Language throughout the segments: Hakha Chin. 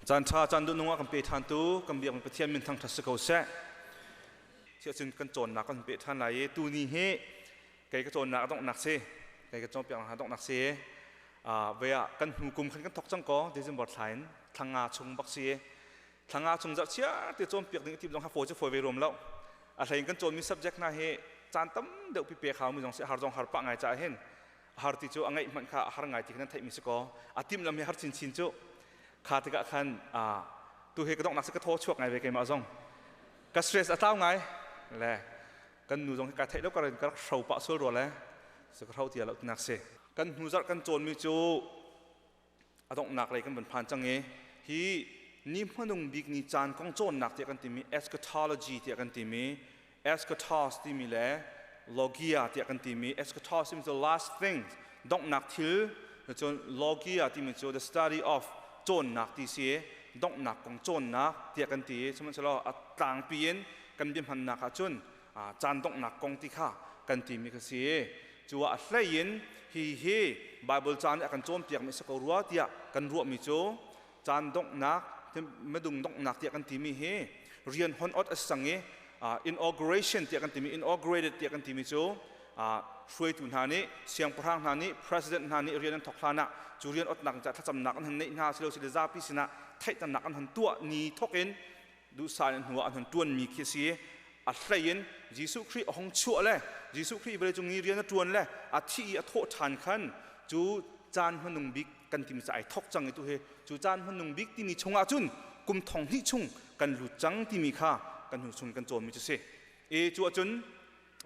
Caan ṭha caan duhnung ah kan pe ṭhantu kan biakmi Pathian min thangṭhat si ko seh. Siahcun kan cawnnak kan pe ṭhan lai i tuni hi kei ka cawnnak a donghnak si. Kei ka cawnpiaknak a donghnak si. Vei ah kan hnu kum khan kan thok cang ko December thla in thla nga chung bak si. Thla nga chung zarh chiar te cawnpiak ding i tim zong ha fawi cu fawi ve ruam lo. A hlei in kan cawnmi subject hna hi caan tam deuh pi pek hau mi zong si har zong har pah ngai caah hin har ti cu a ngeih hmanh kha a har ngai ti khan nan theihmi si kaw a timhlam hi har chinchin cu kha tikah khan tu hi ka donghnak si ka thaw chuak ngai ve keimah zong ka stress a tlau ngai le kan nu zong hi ka theih lo ka ka rak hro pah sual rua le su ka hro tia lo tinak si. Kan hnu zarh kan cawnmi cu a donghnak lei kan van phan cang i hi ni hmanung bik ni caan kong cawnnak tiah kan timi, eschatology tiah kan timi, eschatos timi le logia tiah kan timi. Eschatos timi cu last thing, donghnak thil cun logia timi cu the study of, cawnnak ti si, donghnak kong cawnnak tiah kan ti. Sihmanhsehlaw a tlangpi in kan bia hmannak ahcun caan donghnak kong ti kha kan timi kha si. Cu ah a hlei in hi hi Bible ca nih a kan cawnpiakmi si ko rua tiah kan ruahmi cu caan donghnak, medung donghnak tiah kan timi hi rian hon ot a si cang i inauguration tiah kan timi, inaugurated tiah kan timi cu hruaitu hna nih, siangpahrang hna nih, president hna nih rian an thawk hlan ah cu rian otnak ca thlacamnak an hon neih hna silo zapi sinah theihternak an hon tuah ni thawk in duhsah in hnu ah an hun ṭuanmi khi a si. A hlei in Jesuh Khrih a hung chuah le Jesuh Khrih vawleicung i rian a ṭuan le a thih i a thawh ṭhan khan cu caan hmanung bik kan timi cu ai thawk cang i tu hi cu caan hmanung bik timi chungah cun kum thong hnih chung kan lut cang timi kha kan hnu chung kan cawnmi cu si. E cu ahcun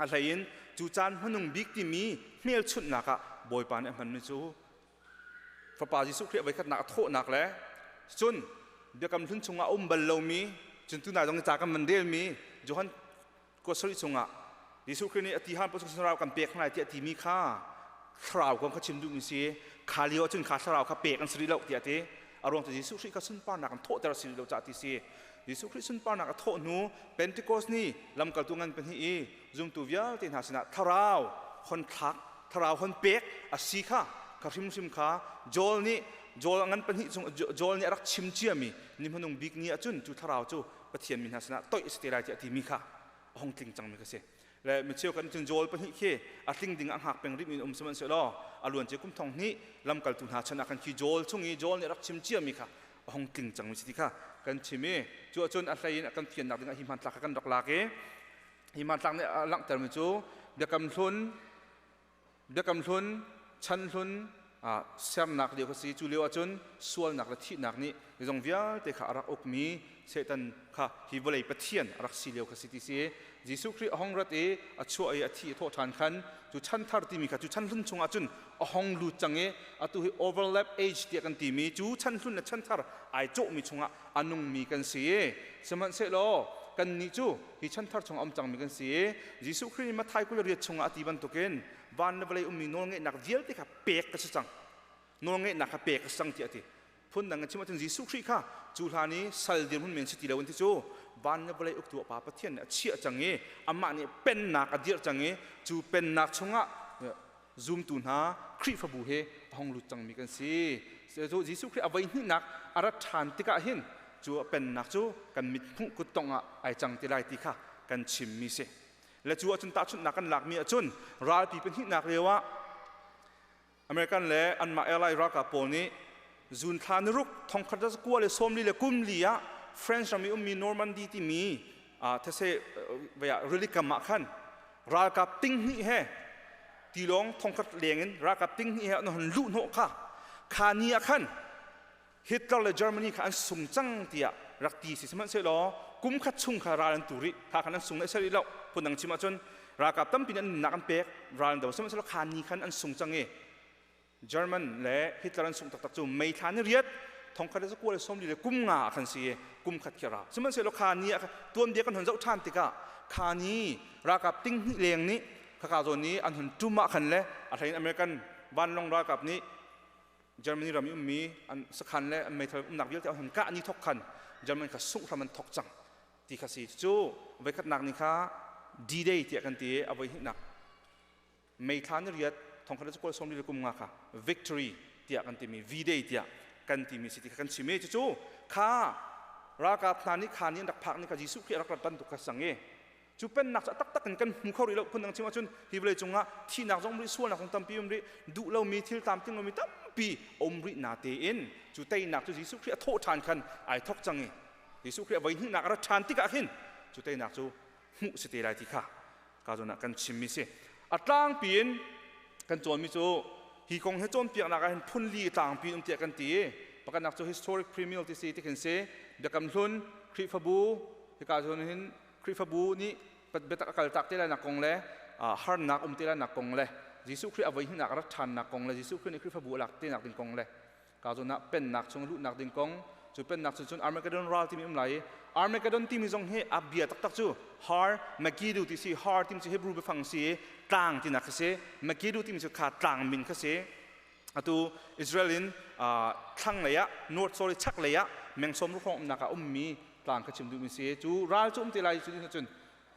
a hlei in cu caan hmanung bik timi hmelchunhnak ah Bawipa nih a hmanmi cu Fapa Jesuh Khrih a voikhatnak a thawhnak le cun Biakam Hlun chungah a um bal lomi, cun tunai zong ca kan van relmi Johan kuasarih chungah Jesuh Khrih nih a ti han pasuk thlarau kan pek hna lai tiah timi kha, thlarau kong kha chim duhmi si. Kha lio ahcun kha thlarau kha pek an si rih lo tiah ti. A ruang cu Jesuh Khrih kha sunparnak an thawhter si rih lo caah ti si. Jesuh Khrih sunparnak a thawh hnu Pentecost ni lamkaltu ngan pahnih i zumtu vialte hna sinah thlarau hon thlak, thlarau hon pek a si kha, kha hrimhrim kha Joel nih, Joel ngan pahnih chung Joel nih a rak chim ciami ni hmanung bik ni ahcun cu thlarau cu Pathian mi hna sinah toih a si te lai tiah timi kha a hung tling cangmi kha si. Le micheu kan cun Joel pahnih khi a tling ding a hngak peng rih mi um sihmanhsehlaw a luan cia kum thong hnih lamkaltu hna chan ah khan khi Joel chung i Joel nih rak chim ciami kha a hung tling cangmi si ti kha kan chim i cu ahcun a hlei in a kan fiannak ding ah hi hmanthlak kha kan rak lak i hi hmanthlak nih a langhtermi cu Biakam Hlun, Biakam Hlun chan hlun sernak lio kha si. Cu lio ahcun sualnak le thihnak nih zeizong vialte kha a rak ukmi Satan kha hi vawlei pathian a rak si lio kha si ti si. Jesuh Khrih a hong rat i a chuah i a thi a thawh ṭhan khan cu chan thar timi kha cu chan hlun chungah cun a hong lut cang i atu hi overlap age tiah kan timi cu chan hlun le chan thar ai cawhmi chungah a nungmi kan si. Sihmanhsehlaw kannih cu hi chan thar chungah um cangmi kan si. Jesuh Khrih nih Matthai 28 chungah a ti bantukin van le vawlei ummi nawlngeihnak vialte kha pek ka si cang, nawlngeihnak kha pek ka si cang tiah a ti. Phundang in chim ahcun Jesuh Khrih kha cu hlan i sal dirhmun men si ti lo in ti cu van le vawlei uktu a Pa Pathian nih a chiah cang i amah nih pennak a dirh cang i cu pennak chungah zumtu hna Khrihfabu he a hung lut cangmi kan si. Cu Jesuh Khrih a voi hnihnak a rat ṭhan tikah hin cu a pennak cu kan mit hmuh kuttongh ah ai cang ti lai ti kha kan chimmi si. Le cu ahcun tahchunhnak kan lakmi ahcun ralpi pahnihnak lio ah American le anmah airline ralkap pawl nih June thla ni ruk 1944 ah French ram i ummi Normandy timi these rili kam ah khan ralkap ting hnih he tilawng thongkhat leng in ralkap ting hnih he an hon luh hnawh kha, kha ni ah khan Hitler le Germany kha an sung cang tiah rak ti si. Sihmanhsehlaw kum khat chung kha ral an tu rih, kha khan an sung le ser rih lo. Phundang chim ahcun ralkap tampi nih an nunnak an pek, ral an do, sihmanhsehlaw kha ni khan an sung cang i German le Hitler an sungh taktak cu May thla ni riat 1943 ah khan si i kum khat khi ra. Sihmanhsehlaw kha ni ah tuanbia kan hun zoh ṭhan tikah kha ni ralkap ting hnih leng nih khaka zawn i an hun ṭum ah khan le a hlein American vanlawng ralkap nih Germany ram i ummi an sakhan le an meithal umnak vialte an hun kah ni thok khan German kha sungh hram an thok cang ti kha si. Cu voikhatnak ni kha D-Day tiah kan ti i a voihnihnak May thla ni riat 1943 kha Victory tiah kan timi V-Day tiah kan kan timi si ti kha kan chim i cucu kha ralkap hna nih kha nih an rak phak ni kha Jesuh Khrih a rak rat bantuk kha sang i cu pennak cu a taktak in kan hmu kho rih lo. Phundang chim ahcun hi vawlei cungah thihnak zong um rih, sualnak zong tampi um rih, duh lomi thil tlamtling lomi tampi um rih na tein cu teinak cu Jesuh Khrih a thawh ṭhan khan ai thawk cang i Jesuh Khrih a voi hnihnak a rat ṭhan tikah khin cu teinak cu hmuh si te lai ti kha ka zawn ah kan chimmi si. A tlangpi in kan cawnmi cu hi kong hi cawnpiaknak ah hin phun li tlangpi um tiah kan ti. Pakhatnak cu historic premill ti si ti khin si, Biakam Hlun Khrihfabu hika zawn hin Khrihfabu nih biatak a kaltak te lai nak kong le harnak um te lai nak kong le Jesuh Khrih a voi hnihnak a rat ṭhannak kong le Jesuh Khrih nih Khrihfabu a lak te nak ding kong le ka zawn ah pennak chung luhnak ding kong, cu pennak cu cun Armageddon ral timi um lai i Armageddon timi zong hi a bia taktak cu Har Megiddo ti si. Har timi cu Hebrew biafang si i tlang tinak kha si. Megiddo timi cu kha tlang min kha si. Atu Israel in thlanglei ah, north, sorry, chaklei ah meng 60 hrawng umnak ah ummi tlang kha chim duhmi si. Cu ral cu um te lai, cu cun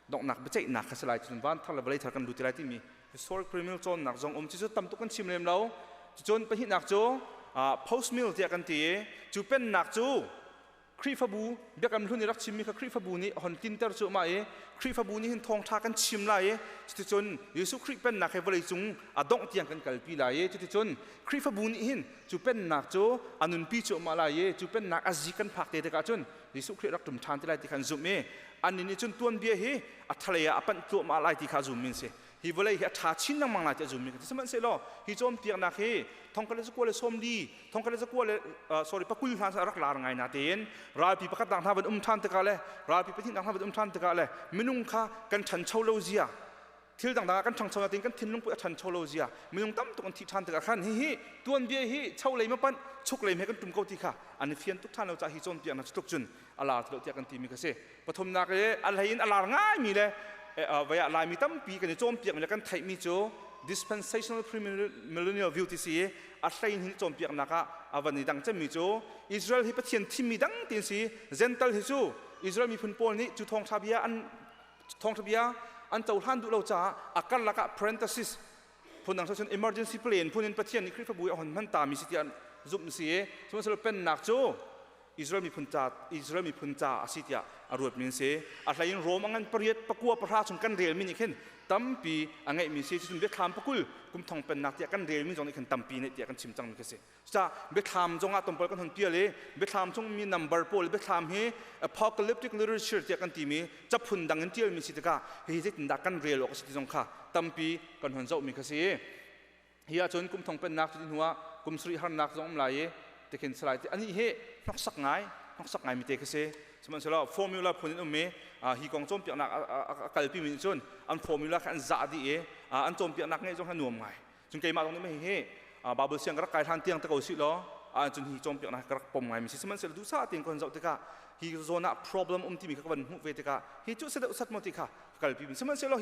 donghnak biaceihnak kha si lai, cun van thar le vawlei thar kan lut te lai timi historic premill cawnnak zong um. Cucu tam tuk kan chim lem lo. Cucun pahnihnak cu post mill tiah kan ti i cu pennak cu Khrihfabu, Biakam Hlun i rak chimmi kha Khrihfabu nih hon tlinter cu mah i Khrihfabu nih hin thawngṭha kan chim lai i cuticun Jesuh Khrih pennak he vawlei cung a dongh tiang kan kalpi lai i cuticun Khrihfabu nih hin cu pennak cu a nunpi cuahmah lai i cu pennak a zik kan phak te tikah cun Jesuh Khrih rak ṭum ṭhan te lai ti kha an zumh i annih nih cun tuanbia hi a thalei ah a panh tluahmah lai ti kha a zummi an si. Hi vawlei hi a ṭha chin lengmang lai ti a zummi kan si. Sihmanhsehlaw hi cawnpiaknak hi 1940, 1900 le, sorry, 20 hna a rak lar ngai natein ralpi pakhat nak hna van um ṭhan tikah le ralpi pahnihnak hna van um ṭhan tikah le minung kha kan ṭhancho lo zia, thil dangdang ah kan ṭhangcho natein kan thinlung put a ṭhancho lo zia, minung tam tuk an thih ṭhan tikah khan hihi tuanbia hi cholei ma panh chuklei he kan ṭum ko ti kha an i fian tuk ṭhan lo caah hi cawnpiaknak cu tluk cun a lar ti lo tiah kan timi kha si. Pathumnak i a hlei in a lar ngaimi le vei ah Laimi tampi kan i cawnpiakmi le kan theihmi cu dispensational premillennial view ti si i a hlei in cawnpiaknak ah a van i dang cemmi cu Israel hi Pathian thimmi dang ti si, Gentile hi cu Israel miphun pawl nih cu thawngṭha bia an cohlan duh lo caah a karlak ah parenthesis, phundang cun emergency plan phun in Pathian nih Khrihfabu a hon hman tami si tiah zumh si i sihmanhsehlaw pennak cu Israel miphun ca a si tiah a ruatmi an si. A hlei in Rom a ngan 8, 9, 10 chung kan relmi nih khin tampi a ngeihmi si. Cun Biathlam 20, kum thong pennak tiah kan relmi zong nih khin tampi nih tiah kan chim cangmi khi si. Cucaah Biathlam zongah tompal kan hun pial i Biathlam chung mi number pawl, Biathlam hi apocalyptic literature tiah kan timi caphun dang in tialmi si tikah hihi zeitindah kan rel awk a si ti zong kha tampi kan hun zohmi kha si. Hi ahcun kum thong pennak cu hnu ah kum sarih harnak zong um lai i tikhin salai ti anih hi hnoksak ngai mi te khi si. Sihmanhsehlaw formula phun in um i hi kong cawnpiaknak a kalpi mi nih cun an formula kha an zah dih i an cawnpiaknak ngeih zong kha nuam ngai. Cun keimah zong nih hi Bible siang ka rak kai hlan tiang te ko si law cun hi cawnpiaknak ka rak pom ngai mi si. Sihmanhsehlaw duhsah tein kan zoh tikah hi zawn ah problem um timi kha ka van hmuh ve tikah hi cu se deuh sat maw ti kha kalpi mi. Sihmanhsehlaw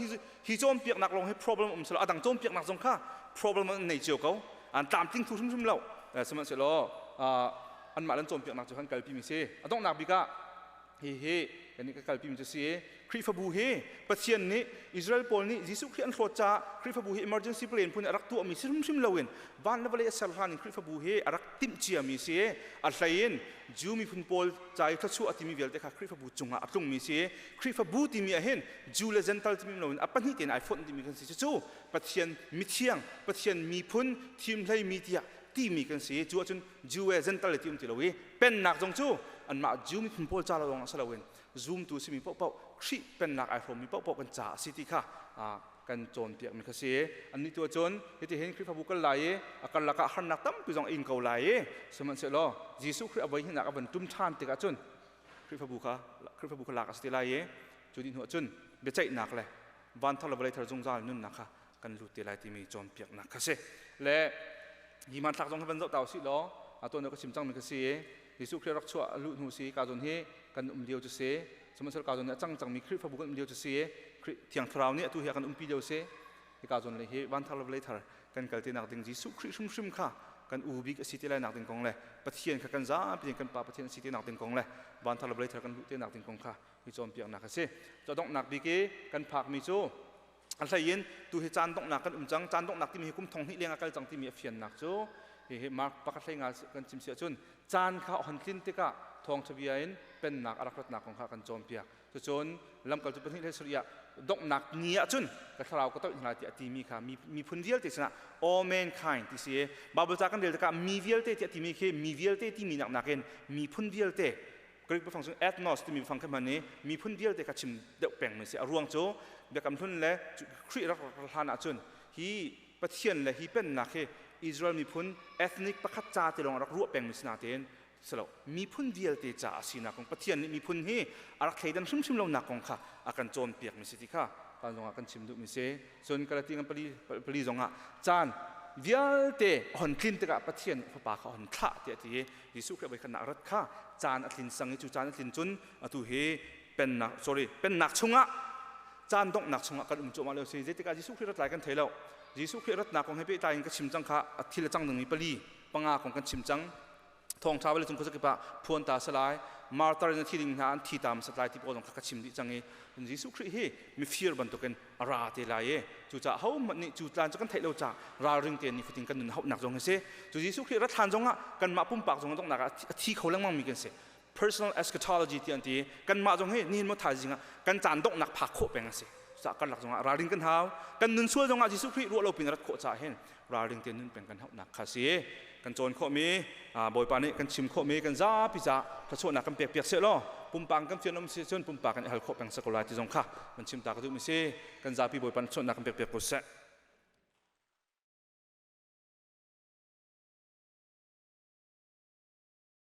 hi cawnpiaknak lawng hi problem um selaw adang cawnpiaknak zong kha problem an nei cio ko, an tlamtling thu hrimhrim lo. Sihmanhsehlaw anmah lan cawnpiaknak cu kan kalpi mi si. A donghnak bik ah hi hi kan ka kalpi mi cu si. Khrihfabu hi Pathian nih Israel pawl nih Jesuh Khrih an hlawt caah Khrihfabu hi emergency plan phun a rak tuahmi si hrimhrim loin van le vawlei a ser hlan in Khrihfabu hi a rak timh ciami si. A hlei in Jew miphun pawl ca i thluachuah a timi vialte kha Khrihfabu cungah a tlungmi si. Khrihfabu timi ah hin Jew le Gentile timi loin a pahnih tein ai fonh timi kan si. Cucu Pathian mithiang, Pathian miphun thim hleimi tiah timi kan si. Cu ahcun Jew le Gentile ti um ti lo i pennak zong cu anmah Jew miphun pawl ca lawng ah si loin zumtu simi paohpaoh, Khrih pennak ai hrawmmi paohpaoh kan ca a si ti kha kan cawnpiakmi kha si. Annih tu ahcun hitihin Khrihfabu kal lai i a karlak ah harnak tampi zong a ing ko lai i sihmanhsehlaw Jesuh Khrih a voi hnihnak a van ṭum ṭhan tikah cun Khrihfabu kha lak a si te lai i cu dih hnu ahcun biaceihnak le van thar le vawlei thar zungzal nunnak kha kan lut te lai timi cawnpiaknak kha si. Le hi hmanthlak zong hi van zoh ta usih law tuan ka chim cangmi kha si. Jesuh Khrih rak chuah luh hnu si ka zawn hi kan um lio cu si. Sihmanhsehlaw ka zawn hi a cang cangmi Khrihfabu kan um lio cu si. Khrih Thiang Thlarau nih atu hi a kan umpi lio si. Hi ka zawn le hi van thar le vawlei thar kan kal te nak ding Jesuh Khrih hrimhrim kha kan u bik a si te lai nak ding kong le Pathian kha kan zapi in kan Pa Pathian a si te nak ding kong le van thar le vawlei thar kan luh te nak ding kong kha hi cawnpiaknak a si. Donghnak bik i kan phakmi cu a hlei in tu hi caan donghnak kan um cang. Caan donghnak timi hi kum thong hnih leng a kal cang timi a fiannak cu hi. Hihi Mark pakhat hlei nga kan chim si ahcun caan kha hon tlin tikah thawngṭha bia in pennak a rak ratnak kong kha kan cawnpiak. Cucun lamkaltu pahnih le sarih ah donghnak ni ahcun ka thlarau ka toih hna lai tiah a timi kha miphun vialte sinah all mankind ti si. Bible ca kan rel tikah mi vialte tiah timi khi mi vialte timi nak nakin miphun vialte, Greek biafang chung ethnos timi biafang kha hman i miphun vialte kha chim deuh pengmi si. A ruang cu Biakam Hlun le Khrih rak hlan ahcun hi Pathian le hi pennak hi Israel miphun ethnic pakhat ca te lawng rak ruah pengmi si natein silo, miphun vialte ca a sinak kong, Pathian nih miphun hi a rak thleidan hrimhrim lonak kong kha a kan cawnpiak mi si ti kha kan zongah kan chim duhmi si. Cun Galati ngan pali pali zongah caan vialte hon tlin tikah Pathian fapa kha hon thlah tiah ti i Jesuh Khrih voikhatnak rat kha caan a tlin sang i cu caan a tlin cun atu hi pennak, sorry, pennak chungah caan donghnak chungah kan um cuahmah lio si. Zeitikah Jesuh Khrih rat lai kan thei lo. Jesuh Khrih ratnak kong he pehtlai in ka chim cang kha, a thil a cang dingmi pali panga kong kan chim cang. Thawngṭha vawlei cung khuazakip ah phuan ta salai, martar in a thi ding hna an thi ta hmasat lai ti pawl zong kha ka chim dih cang i Jesuh Khrih hi mifir bantukin a ra te lai i cucaah hohmanh nih cu tlan cu kan theih lo caah ralring tein nifatin kan nun hauhnak zong hi si. Cu Jesuh Khrih rat hlan zongah kanmah pumpak zong donghnak ah a thi kho lengmang mi kan si. Personal eschatology ti an ti. Kanmah zong hi nihin maw thaizing ah kan caan donghnak phak khawh peng a si. Cucaah karlak zongah ralring kan hau. Kan nun sual zongah Jesuh Khrih ruah lo pin rat khawh caah hin ralring tein nun peng kan hauhnak kha si. Kan cawn khawhmi, Bawipa nih kan chim khawhmi kan zapi ca thluachuahnak kan pek piak seh law, pumpak kan fian um si cun pumpak kan i hal khawh peng sa ko lai ti zong kha kan chim ta ka duhmi si. Kan zapi Bawipa nih thluachuahnak kan pek piak ko seh.